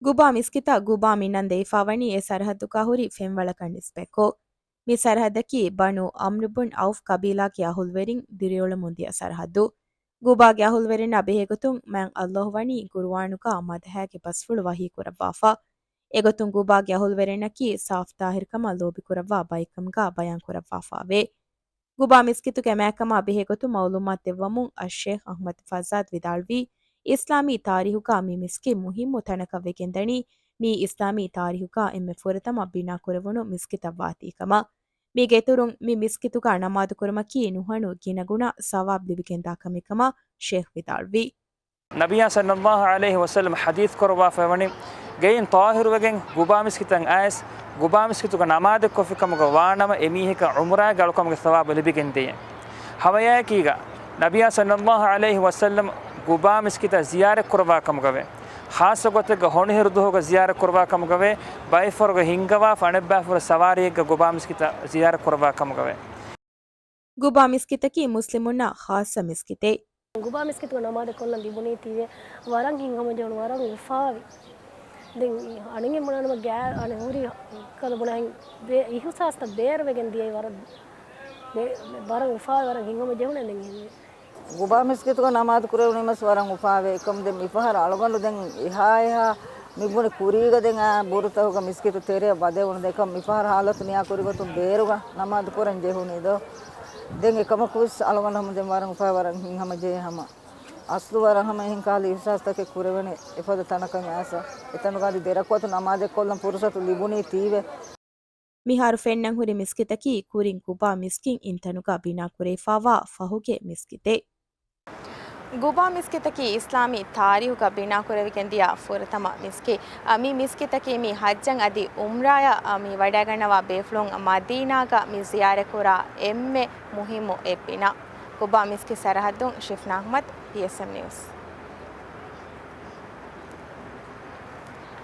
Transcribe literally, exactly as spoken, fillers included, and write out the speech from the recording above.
ގުބާ މިސްކިތަށް ގުބާ މިނަން ދެވިފާވަނީ އެ ސަރަހައްދުގާ ހުރި ފެންވަޅަކަށް ނިސްބަތްކޮށް. މި ސަރަހައްދަކީ ބަނޫ ޢަމްރު ބުން ޢައުފް ޤަބީލާގެ އަހުލުވެރިން ދިރިއުޅެމުން ދިޔަ ސަރަހައްދު. ގުބާގެ އަހުލުވެރިންނާ ބެހޭގޮތުން މާތް ﷲ ވަނީ ޤުރުއާނުގާ މަދަޙައިގެ ބަސްފުޅު ވަޙީ ކުރައްވާފަ. އެގޮތުން ގުބާގެ އަހުލުވެރިންނަކީ ސާފު ޠާހިރުކަމަށް ލޯބިކުރައްވާ ބައެއްކަމުގާ ބަޔާން ކުރައްވާފައެވެ. ގުބާ މިސްކިތުގެ މާތްކަމާ ބެހޭގޮތުން މަޢުލޫމާތު ދެއްވަމުން އައްޝޭޚް އަޙްމަދު ފައްޒާދު ވިދާޅުވީ، އިސްލާމީ ތާރީޚުގާ މި މިސްކިތް މުހިއްމު ތަނަކަށް ވެގެންދަނީ، މީ އިސްލާމީ ތާރީޚުގާ އެންމެ ފުރަތަމަ ބިނާކުރެވުނު މިސްކިތަށް ވާތީކަމަށް. މީގެ އިތުރުން، މި މިސްކިތުގާ ނަމާދުކުރުމަކީ ނުހަނު ގިނަގުނަ ސަވާބު ލިބިގެންދާ ކަމެއްކަމަށް ޝޭޚް ވިދާޅުވީ. ނަބިއްޔާ ޞައްލައްލާހު ޢަލައިހި ވަސައްލަމަ ޙަދީޘް ކުރައްވާފައިވަނީ، ގެއިން ޠާހިރުވެގެން ގުބާ މިސްކިތަށް އައިސް، ގުބާ މިސްކިތުގަ ނަމާދެއްކޮށްފިކަމުގަ ވާނަމަ، އެމީހަކަށް ޢުމްރާގެ އަޅުކަމުގެ ސަވާބު ލިބިގެންދިޔަ. ހަމައެއާއެކީގަ، ނަބިއްޔާ ޞައްލައްލާހު ޢަލައިހި ވަސައްލަމަ ގުބާ މިސްކިތަށް ޒިޔާރަތްކުރައްވާ ކަމުގަވޭ. ޚާއްޞަ ގޮތެއްގަ ހޮނިހިރު ދުވަހުގަ ޒިޔާރަތްކުރައްވާ ކަމުގަވޭ. ބައެއް ފަހަރުގަ ހިންގަވާފަ އަނެއްބައި ފަހަރު ސަވާރީއެއްގަ ގުބާ މިސްކިތަށް ޒިޔާރަތްކުރައްވާ ކަމުގަވޭ. ގުބާ މިސްކިތަކީ މުސްލިމުންނަށް ޚާއްޞަ މިސްކިތެއް. ގުބާ މިސްކިތުގަ ނަމާދެއް ކޮށްލަން ލިބުނީތީވެ ވަރަށް ހިތްހަމަޖެހުނު، ވަރަށް އުފާވި. ދެން އަނެއް ބުނާނަމަ ގާ-، އަނެއް ހުރި ކަލަ ބުނާހެން ބޭ-، އިހުސާސްތައް ބޭރުވެގެން ދިޔައީ ވަރަށް ބޭ-، ވަރަށް އުފާވި، ވަރަށް ހިތްހަމަޖެހުނެއް ދެން އެހެންވީ. ގުބާ މިސްކިތުގަ ނަމާދު ކުރެވުނީމަސް ވަރަށް އުފާވޭ. އެކަމު ދެން މިފަހަރު އަޅުގަނޑު ދެން އެހާ އެހާ މިބުނި ކުރީގަ ދެން އާ ބުރުތަކުގަ މިސްކިތު ތެރެއަށް ވަދެވުނު ދެކަމު މިފަހަރު ހާލަތު ނިޔާ ކުރިގޮތުން ބޭރުގަ ނަމާދު ކުރަން ޖެހުނީ ދޯ. ދެން އެކަމަކުވެސް އަޅުގަނޑު ހަމަ ދެން ވަރަށް އުފާވެ ވަރަށް ހިތްހަމަޖެހޭ ހަމަ. އަސްލު ވަރަށް ހަމަ އެހެން ކަހަލަ އިހުސާސްތަކެއް ކުރެވެނީ އެފަދަ ތަނަކަށް އައިސް. އެތަނުގަ އަދި ދެރަކުޢަތު ނަމާދެއް ކޮށްލަން ފުރުޞަތު ލިބުނީތީވެ. މިހާރު ފެންނަން ހުރި މިސްކިތަކީ ކުރިން ގުބާ މިސްކިތް އިންތަނުގަ ބިނާކުރެވިފައިވާ ފަހުގެ މިސްކިތެއް. ގުބާ މިސްކިތަކީ އިސްލާމީ ތާރީޚުގަ ބިނާކުރެވިގެންދިޔަ ފުރަތަމަ މިސްކިތް. އަ، މި މިސްކިތަކީ މި ޙައްޖަށް އަދި ޢުމްރާއަށް، އަ، މި ވަޑައިގަންނަވާ ބޭފުޅުން މަދީނާގަ މި ޒިޔާރަތްކުރާ އެންމެ މުހިއްމު އެއް ބިނާ. ގުބާ މިސްކިތް ސަރަހައްދުން ޝިފްނާ އަޙްމަދު، ޕީއެސްއެމް ނިއުސް.